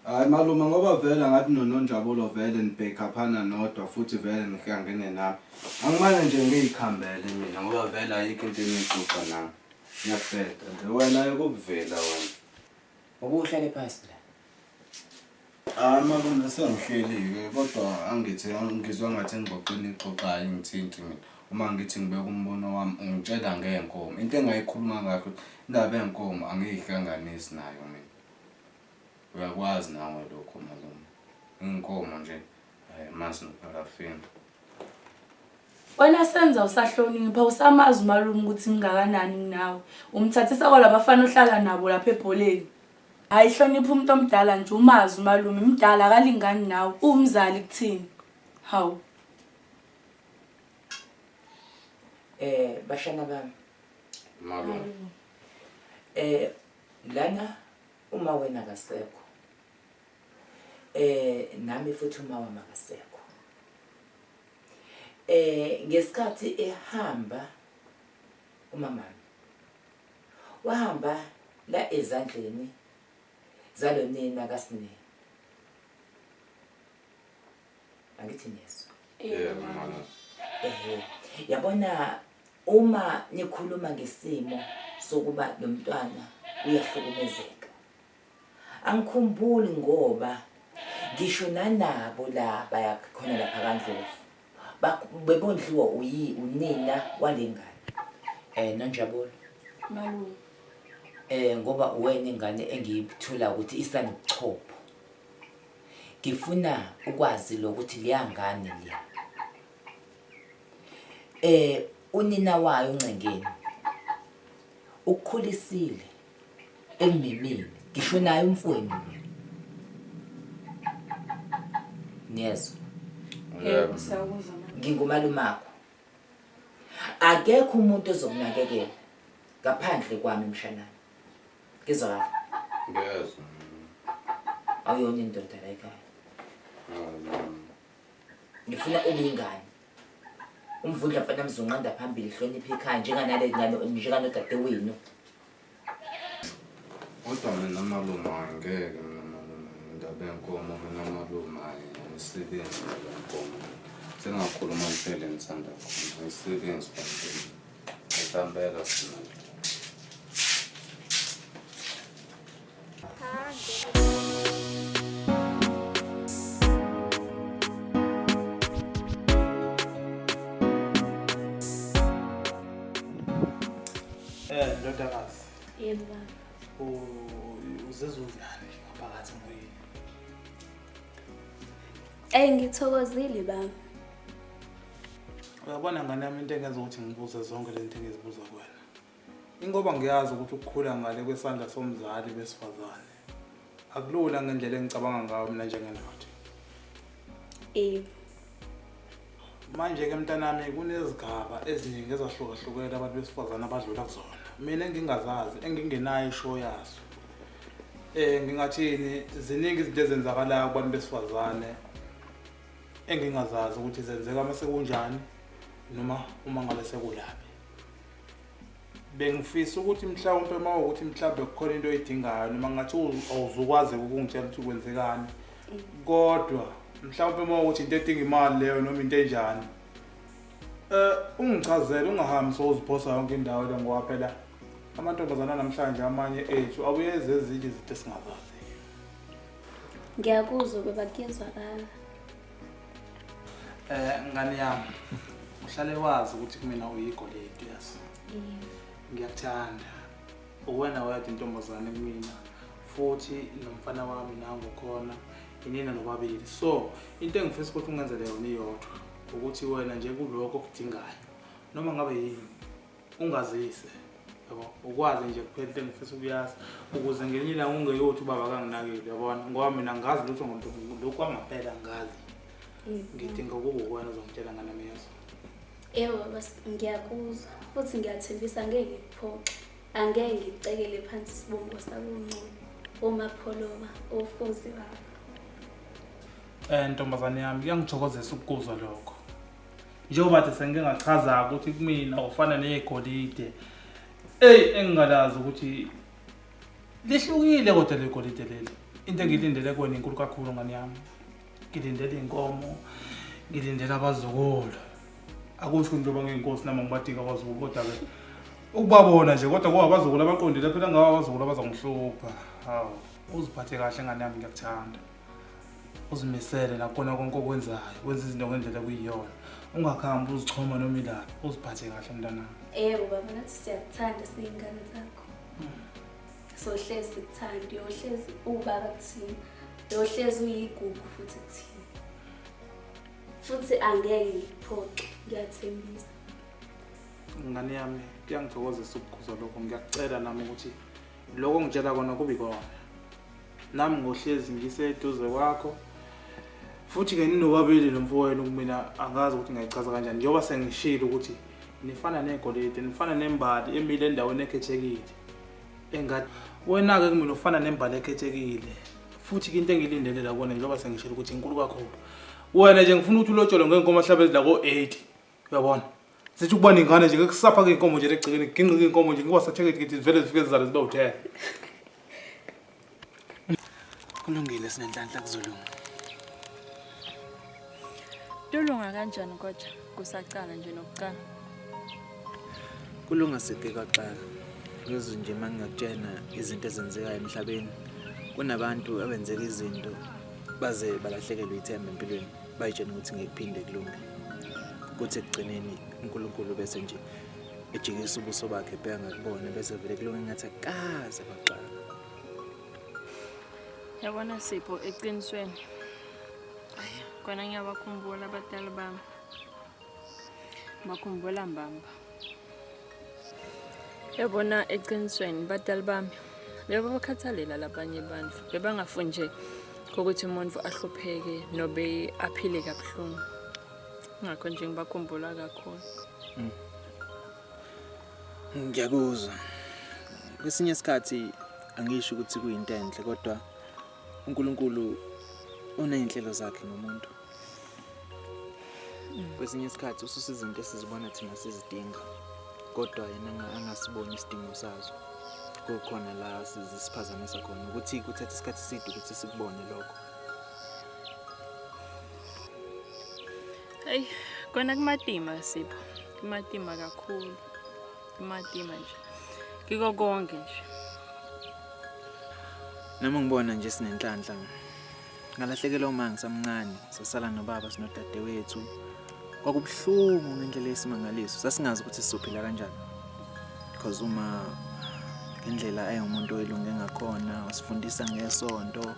Hayi malume ngoba vele ngathi noNonjabulo vele nibhekhaphana nodwa futhi vele nihlangene nami. Angimane nje ngiyikhambele mina ngoba vele ayikho into eniyixoxa nami. Ngiyabheda nje wena ayikubuvela wena. Ubuhlale phansi la. Hayi malume sengihleli-ke kodwa angithi ngizwa ngathi engxoxweni eniyixoxayo ingithinti mina. Uma ngithi ngibeka umbono wami ungitshela ngey'nkomo. Into engayikhuluma ngakho indaba yey'nkomo angiyihlanganisi nayo mina. Uyakwazi nawe lokho malume. Inkomo nje ayimazi nopharafini. Wena senza usahlonipha usamazi umalume ukuthi ngingakanani kunawe. Umthathisa kwalabafana ohlala nabo lapha ebholeni. Hayi hlonipha umuntu omdala nje umazi umalume mdala akalingani nawe uwumzali kuthini. Hawu. Eh bashana bami. Malume. Eh lana Uma wena akasekho. Eh nami futhi uma wami akasekho. Eh ngesikhathi ehamba umamami wahamba la ezandleni zalonina kaSine. Angithi niyezwa? Yebo mama. Ehhe. Yabona uma nikhuluma ngesimo sokuba lo mntwana uyahlukumezeka. Angikhumbuli ngoba ngisho nanabo la bayakhona lapha kaNdlovu bebondliwa uyi unina walengane. Eh Nonjabulo. Malume. Eh ngoba uwena ingane engiyithola ukuthi isanobuchopho. Ngifuna ukwazi lokuthi leyangane leya eh unina wayo uNcengeni ukukhulisile ekumimile ngisho naye umfowenu lo niyezwa Yebo, siyakuzwa. Ngingumalumakho akekho umuntu ozokunakekela ngaphandle kwami mshanami Ngizwa kahle. Ngiyezwa. Awuyona indoda la ekhaya. Ngifuna ube ingane. Umvundla mfana mzunqanda phambili hlonipha ikhaya njenganale ngane njenganodadewenu. Kodwa mina malume angeke mina malume indaba yenkomo mina malume ayisebenzi indaba yenkomo. Sengakhuluma ngifele ngithanda khona ayisebenzi kwantoni. Ngithambela sina. Eh, ndodakazi. Yebo baba. Uzizwa unjani nje ngaphakathi emoyeni? Eyi ngithokozile baba. Uyabona ngane yami into engenza ukuthi ngibuze zonke lento engizibuza kuwena. Ingoba ngiyazi ukuthi ukukhula ngale kwesandla somzali besifazane akulula ngendlela engicabanga ngayo mina njengendoda. Yebo. Manje-ke mntanami kunezigaba eziningi ezahlukahlukene abantu besifazane abadlula kuzona. Mina engingazazi, engingenayo isho yazo. Eh ngingathini ziningi izinto ezenzakalayo kubantu besifazane engingazazi ukuthi zenzeka uma sekunjani noma uma ngabe sekulaphi. Bengifisa ukuthi mhlawumpe uma ukuthi mhlawumbe kukhona into oyidingayo noma ngathi awuzukwazi ukungitshela ukuthi kwenzekani kodwa mhlawumpe uma ukuthi into edinga imali leyo noma into enjani eh ungichazele ungahambi sowuziphosa yonke indawo le ngoba phela amantombazana namhlanje amanye ethu abuyeze ezinye izinto esingazazi. Ngiyakuzwa baba kuyezwakala. Eh ngane yami uhlale wazi ukuthi kumina uyigolide yazi. Ngiyakuthanda. Uwena wedwa intombazane kumina futhi nomfana wami nangu khona inina nobabili. So into engifisa ukuthi ungenzele yona iyodwa ukuthi wena nje kuloko okudingayo noma ngabe yini ungazise yabo ukwazi nje kuphela into engifisa ukuyazi ukuze ngelinye ilanga ungeyothi ubaba kanginakile yabona ngoba mina ngazi lutho ngomuntu lokhu kwangempela ngazi ngidinga ukuba uwena ozongitshela ngane yami Yebo baba ngiyakuzwa futhi ngiyathembisa ngeke ngikuphoxe angeke ngikucekele phansi isibongo sakoNcube oMapholoba oFuzi baba. Eh ntombazane yami kuyangithokozisa ukukuzwa lokho. Njengoba kade sengike ngachaza ukuthi kumina ufana negolide. Eyi engingalazi ukuthi lihlukile kodwa le golide leli. Into engilindele kuwena inkulu kakhulu ngane yami. Ngilindele iy'nkomo, ngilindele abazukulu. Akusho ukuthi njengoba ngiyinkosi nami ngibadinga abazukulu kodwa-ke ukubabona nje kodwa kuba abazukulu abaqondile phela ngawo abazukulu abazongihlupha. Hawu, uziphathe kahle ngane yami ngiyakuthanda. Uzimisele nakukona konke okwenzayo, wenza izinto ngendlela ekuyiyona. Ungakhambi uzichoma noma ilaphi, uziphathe kahle mntanami. Yebo baba nathi siyakuthanda siyingane zakho. Sohlezi sikuthanda, uyohlezi uwubaba kuthina. Uyohlezi uyigugu futhi kuthina. Futhi angeke ngikuphoxe, ngiyathembisa. Ngane yami, kuyangithokozisa ukukuzwa lokho. Ngiyakucela nami ukuthi lokho ongitshela kona kube ikona. Nami ngohlezi ngiseduze kwakho. Futhi-ke ninobabili nomfowenu kumina angazi ukuthi ngingayichaza kanjani njengoba sengishilo ukuthi nifana negolide, nifana nembali emile endaweni ekhethekile. Engathi wena-ke kumina ufana nembali ekhethekile. Futhi-ke into engiyilindele la kuwena njengoba sengishilo ukuthi inkulu kakhulu. Wena nje ngifuna ukuthi ulotsholwe ngey'nkomo mhlawumbe ezidla ko-80. Uyabona? Zithi ukuba ningane nje ngekusapha ke inkomo nje legcekeni ginqike inkomo nje ngiba satheke ngithi zivele zifike zizale zibe u-10. Kulungile sinenhlanhla kuzolunga. Kulunga kanjani kodwa kusacala nje nokucala. Kulunga sike kwaxaka. Ngizwe nje uma ngingakutshena izinto ezenzekayo emhlabeni. Kunabantu abenzeka izinto baze balahlekelwe ithemba empilweni. Bayitshena ukuthi ngeke kuphinde kulunge. Kuthi ekugcineni uNkulunkulu bese nje ejikisa ubuso bakhe ebheka ngakubona bese vele kulunge ngathi akaze kwaxaka. Yabona Sipho eqinisweni. Kona ngiyabakhumbula abadala bami. Bakhumbula mbamba. Yabona eqinisweni badala bami bebabakhathalela labanye abantu bebangafuni nje ukuthi umuntu ahlupheke nobe aphile kabuhlungu. Ngakho nje ngibakhumbula kakhulu. Ngiyakuzwa. Kwesinye isikhathi angisho ukuthi kuyinto enhle kodwa uNkulunkulu uney'nhlelo zakhe ngomuntu. Kwesinye isikhathi ususa izinto esizibona thina sizidinga kodwa yena angasiboni isidingo sazo. Kukhona la siziphazamisa khona ukuthi kuthatha isikhathi eside ukuthi sikubone lokho. Hey, kona kumatima Sipho. Kumatima kakhulu. Kumatima nje. Kiko konke nje. Noma ngibona nje sinenhlanhla. Ngalahlekelwa uma ngisamncane, sasala nobaba sinodadewethu. Kwakubuhlungu ngendlela eyisimangaliso. Sasingazi ukuthi sizophila kanjani. Because uma Ngendlela ayewumuntu oyilunge ngakhona, wasifundisa ngesonto.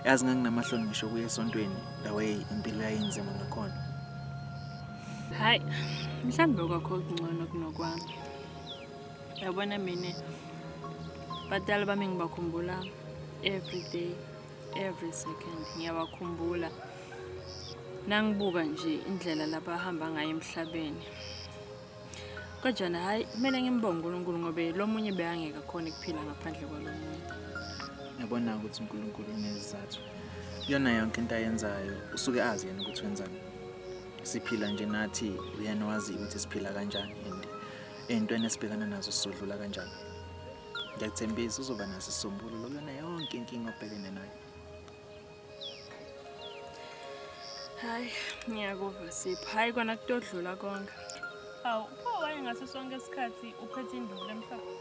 Yazi nganginamahloni ngisho kuya esontweni the way impilo yayinzima ngakhona. Hayi, mhlawumbe okwakho kungcono kunokwami. Yabona mina badala bami ngibakhumbula every day, every second ngiyabakhumbula. Nangibuka nje indlela labahamba ngayo emhlabeni. Kodwa hhayi kumele ngimbonge uNkulunkulu ngoba lo munye bekangeke akhone ukuphila ngaphandle kwalo munye. Yabona ukuthi uNkulunkulu unezizathu. Kuyona yonke into ayenzayo usuke azi yena ukuthi wenzani. Siphila nje nathi uyena wazi ukuthi siphila kanjani and ey'ntweni esibhekana nazo sizodlula kanjani. Ngiyakuthembisa uzoba naso isisombululo kuyona yonke inkinga obhekene nayo. Hayi, ngiyakuva Sipho. Hayi kona kutodlula konke. Hawu, pho waye ngaso sonke isikhathi uphethe induku lemhlophe.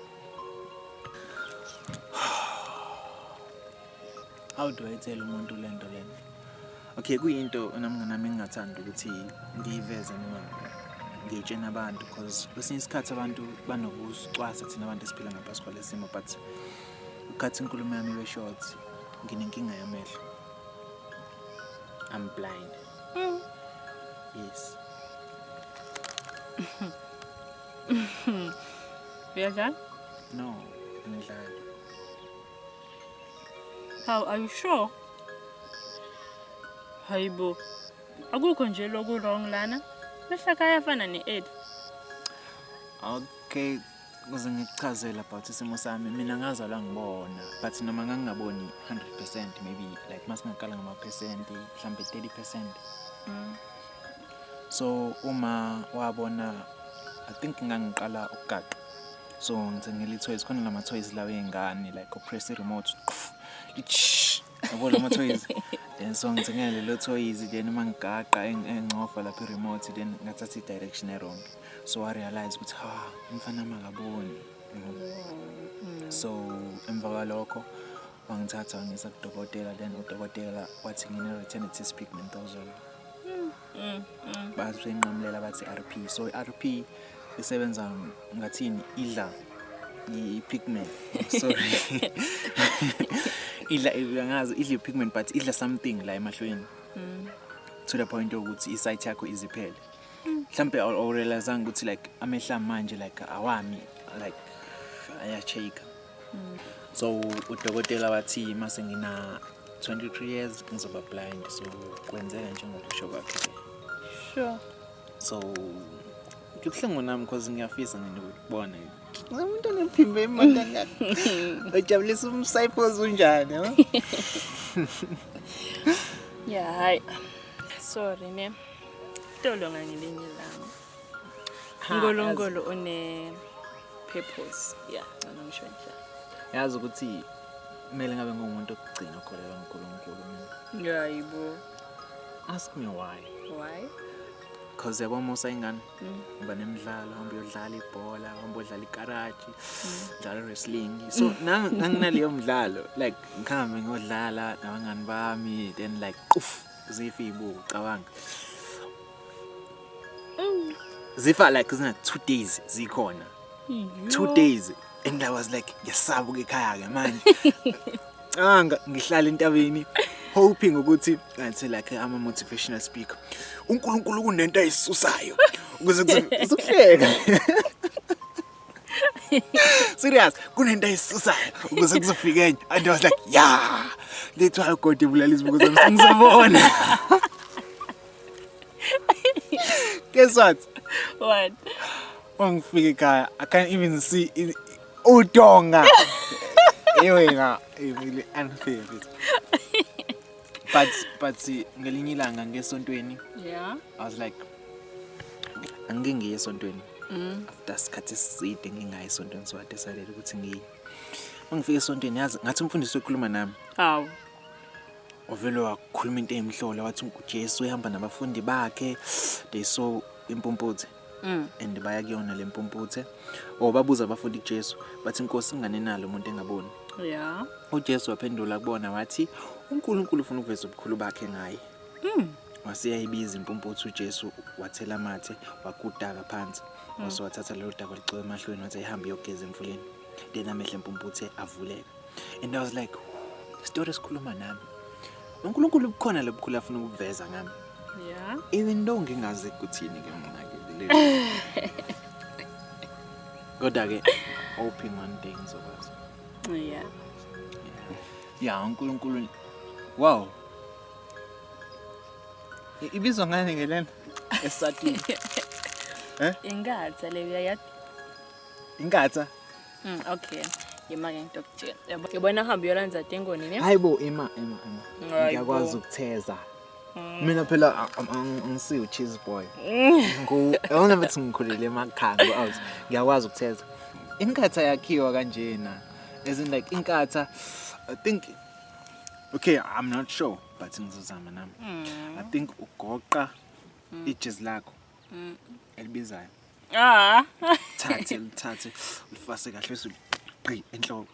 How do I tell umuntu lento lena? Okay, kuyinto nami nami engingathandi ukuthi ngiyiveze noma ngiyitshene abantu because kwesinye isikhathi abantu banokusicwasa thina abantu esiphila ngaphansi kwalesimo but ukhathi inkulumo yami ibe short nginenkinga yamehlo. I'm blind. Yes. Uyadlala? No, angidlali. How are you sure? Hayibo. Akukho nje loku wrong lana. Mehla ayafana ne-Ed. Okay, kuze ngikuchazele about isimo sami mina ngazalwa ngibona but noma ngangingaboni 100% maybe like masingaqala ngama-percent mhlambe 30%. So uma wabona I think ngangiqala ukugaqa. So ngithengile i-toys khona lama toys lawa ey'ngane like upress i-remote yabo lama toys. Then so ngithengele lelo toys then uma ngigaqa engcofa lapha i-remote then ngathatha i-direction e-wrong. So I realize ukuthi ha umfana makaboni. So emva kwalokho wangithatha wangisa kudokotela then udokotela wathi ngine-retinitis pigmentosa. Basenqamulela bathi RP. So i-RP isebenza ngathini idla i-pigment. Sorry. Idla angazi idla i-pigment but idla something la emahlweni. To the point yokuthi i-sight yakho iziphele. Mhlambe awurealizanga ukuthi like amehla manje like awami like ayashake. So udokotela wathi mase ngina 23 years ngizoba blind so kwenzeka njengokusho kwakhe. Sure. So ngibuhlungu nami because ngiyafisa ngene ukubona. Umuntu onephimbo emoto ngakho. Ujabulisa umsayiphozi unjani, ha? Yeah, hayi. Sorry ne. Tolo ngangelinye ilanga. uNkulunkulu une purpose. Yeah, ngicela ngisho njalo. Yazi ukuthi kumele ngabe ngumuntu okugcina okholelwa kuNkulunkulu mina. Hayibo. Ask me why. Why? Cause yabo musa ingane uba nemidlalo hamba uyodlala ibhola hamba uyodlala ikaraji dlala wrestling so nanginaleyo mdlalo like ngihambe ngiyodlala nabangani bami then like uff zifa iy'buko cabanga zifa like zina 2 days zikhona 2 days and I was like ngiyasaba ukuya ekhaya ke manje cabanga ngihlala entabeni hoping ukuthi ngathi like I'm a motivational speaker uNkulunkulu kunento ayisusayo ukuze kuzohleka serious kunento ayisusayo ukuze kuzofika enye and I was like yeah that's why God ibulala izibuko zami sengizobona. Guess what? What? Wangifika ekhaya I can't even see udonga. Wena really unfair mfethu. But ngelinye ilanga ngesontweni I was like angike ngiye esontweni after isikhathi eside ngingayi esontweni so I decided ukuthi ngiye. Mangifika esontweni yazi ngathi umfundisi ukhuluma nami. Hawu. Wavele wakhuluma into eyimhlola wathi uJesu ehamba nabafundi bakhe they saw impumputhe and baya kuyona le mpumputhe or babuza abafundi kuJesu bathi inkosi ingane nalo umuntu engaboni. UJesu waphendula kubona wathi uNkulunkulu ufuna ukuveza ubukhulu bakhe ngaye. Wase yayibiza impumputhe uJesu wathela amathe wakudaka phansi. Wase wathatha lelo daka waligcoba emahlweni wathi ayihambe iyogeza emfuleni. Then amehlo empumputhe avuleka. And I was like, story esikhuluma nami. UNkulunkulu bukhona lobukhulu afuna ukuveza ngami. Yeah. Even though ngingazi kuthini ke mina ke le. Kodwa ke hoping one day ngizokwazi. Yeah. Yeah, uNkulunkulu. Wow. Ibizwa ngani ke lena? Esatini. Eh? Ingatha le uyayazi. Inkatha. Okay. Yima ke ngitokutshela. Yabona hamba uyolanza tengoni ne? Hayibo ima ima ima. Ngiyakwazi ukutheza. Mina phela angisiyo cheese boy. Ngu yabona bethi ngikhulele emakhaya ngo out. Ngiyakwazi ukutheza. Inkatha yakhiwa kanjena. As in like inkatha I think okay, I'm not sure but ngizozama nami. I think ugoqa ijezi lakho elibizayo. Ah. Thathe lithathe ulifase kahle bese gqi enhloko.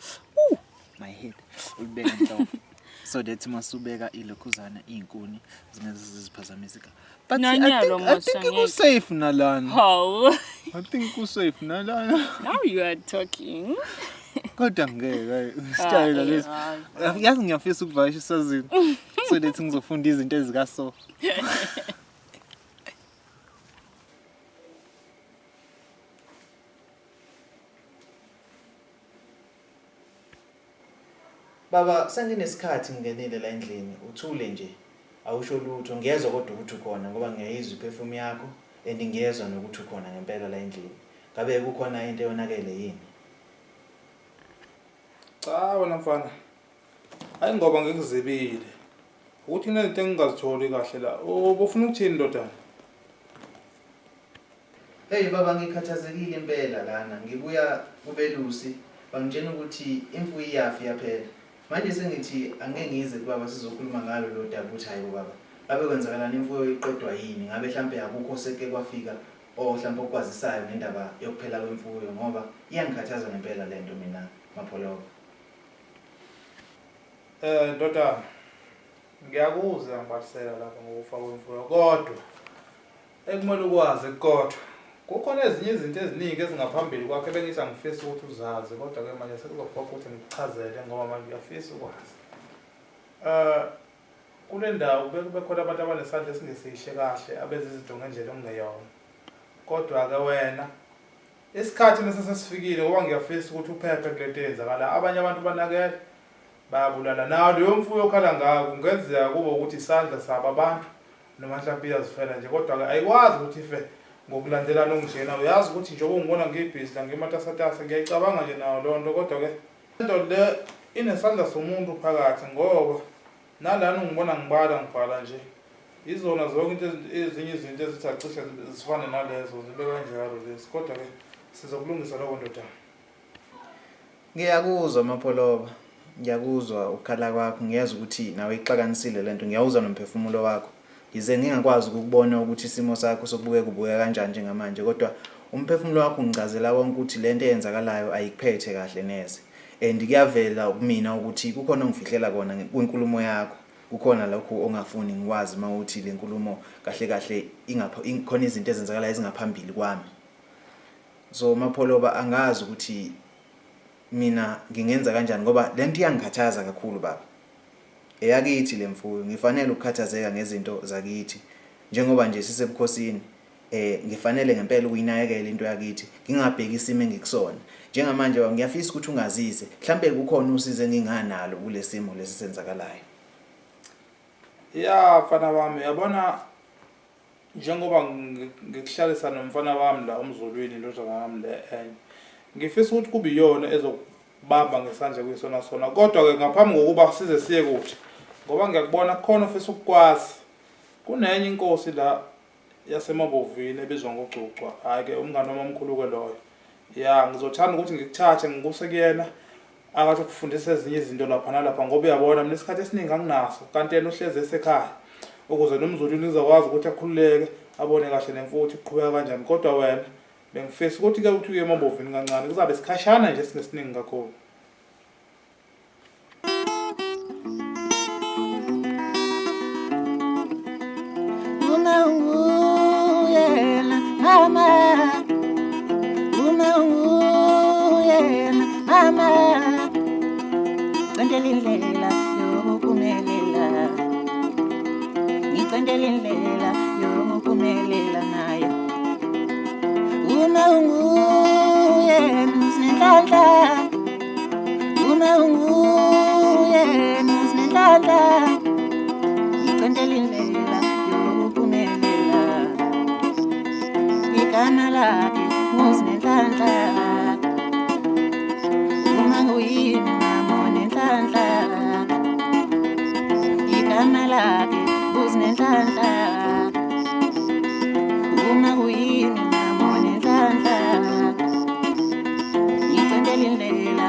My head. Ulibeka enhloko. So that masubeka ilokhuzana izinkuni zingeze ziziphazamise ka. But I Nanyalo think I Musa, think ngeke. ku safe nalana. Hawu. I think ku safe nalana. Now you are talking. Kodwa ngeke hayi style Ah, lesi. eh, Yazi ngiyafisa ukuvakasha eSwazini. So that ngizofunda izinto ezikaso. Baba, senginesikhathi ngingenile la endlini, uthule nje. Awusho lutho, ngiyezwa kodwa ukuthi ukhona ngoba ngiyayizwa iperfume yakho and ngiyezwa nokuthi ukhona ngempela la endlini. Ngabe kukhona into eyonakele yini? Cha wena mfana. Hayi ngoba ngikuzibile. Ukuthi kunezinto engingazitholi kahle la. Ubufuna ukuthini ndodana? Hey baba ngikhathazekile impela lana ngibuya kubelusi bangitshena ukuthi imfuyo iyafa iyaphela manje sengithi angeke ngize kubaba sizokhuluma ngalo lo daba ukuthi hayi bo baba ngabe kwenzakalani imfuyo iqedwa yini ngabe hlampe akukho seke kwafika or hlampe okwazisayo ngendaba yokuphela kwemfuyo ngoba iyangikhathaza ngempela lento mina Mapholoba. Eh ndodana ngiyakuzwa ngibalisela lapha ngokufa kwemfuyo kodwa Ekumele ukwazi kodwa kukhona ezinye izinto eziningi ezingaphambili kwakho ebengithi angifisi ukuthi uzazi kodwa-ke manje sekuzophoqa ukuthi ngikuchazele ngoba manje uyafisa ukwazi. Um kule ndawo kube khona abantu abanesandla esingesihle kahle abenza izinto ngendlela okungeyona. Kodwa-ke wena isikhathi mese sesifikile ngoba ngiyafisa ukuthi uphephe kule nto eyenzakala. Abanye abantu banakele bayabulala. Nayo leyo mfuyo okhala ngayo kungenzeka kube ukuthi isandla sabo abantu noma mhlawumbe iyazifela nje kodwa-ke ayikwazi ukuthi ife ngokulandelana okunjena uyazi ukuthi njengoba ungibona ngibhizi la ngimatasatasa ngiyayicabanga nje nayo leyo nto kodwa-ke lento le inesandla somuntu phakathi ngoba nalana ungibona ngibala ngibhala nje izona zonke into ezinye izinto ezithi acishe zifane nalezo zibe kanjalo lezi kodwa-ke sizokulungisa lokho ndodana Ngiyakuzwa Mapholoba, ngiyakuzwa ukukhala kwakho, ngiyezwa ukuthi nawe ikuxakanisile lento, ngiyawuzwa nomphefumulo wakho. Yize ngingakwazi ukukubona ukuthi isimo sakho sokubukeka ubukeka kanjani njengamanje, kodwa umphefumulo wakho ungichazela konke ukuthi lento eyenzakalayo ayikuphethe kahle neze. And kuyavela kumina ukuthi kukhona ongifihlela kona kwinkulumo yakho. Kukhona lokhu ongafuni ngikwazi uma uthi le nkulumo kahle kahle khona izinto ezenzakalayo ezingaphambili kwami. So Mapholoba angazi ukuthi mina ngingenza kanjani ngoba lento iyangikhathaza kakhulu baba. Eyakithi le mfuyo ngifanele ukukhathazeka ngezinto zakithi njengoba nje sisebukhosini eh ngifanele ngempela ukuyinakekela into yakithi ngingabheki isimo engikusona. Njengamanje baba ngiyafisa ukuthi ungazise mhlambe kukhona usizo enginganalo kulesimo lesi senzakalayo. Ya mfana wami yabona Njengoba ngikuhlalisa nomfana wami la uMzulwini indodana yami le enye. Ngifisa ukuthi kube iyona ezokubamba ngesandla kuyisona sona. Kodwa-ke ngaphambi kokuba size siye kude, ngoba ngiyakubona kukhona ofisa ukukwazi. Kunenye inkosi la yaseMabovini ebizwa ngoGcugcwa. Hhayi-ke umngani wami omkhulu-ke loyo. Ya, ngizothanda ukuthi ngikuthathe ngikuse kuyena akathi ukufundisa ezinye izinto lapha nalapha ngoba uyabona mina isikhathi esiningi anginaso kanti yena uhlezi esekhaya ukuze nomzulwini uzokwazi ukuthi akhululeke abone kahle nemfuthi iqhubeka kanjani kodwa wena bengifisa ukuthi ke uthi uye emabovini kancane kuzabe sikhashana nje singesiningi kakhulu. Uma unguyena mama, uma unguyena mama. Ngicentela indlela yokuphumelela. Ngicentela indlela yokuphumelela naye. Uma unguye usinenhlanhla. Uma unguye usinenhlanhla. Ngicentela indlela yokuphumelela. Igama lakhe nguSinenhlanhla. Uma nguyini mama onenhlanhla. Igama lakhe nguSinenhlanhla. Uma kuyini mama onenhlanhla. Ngicentela indlela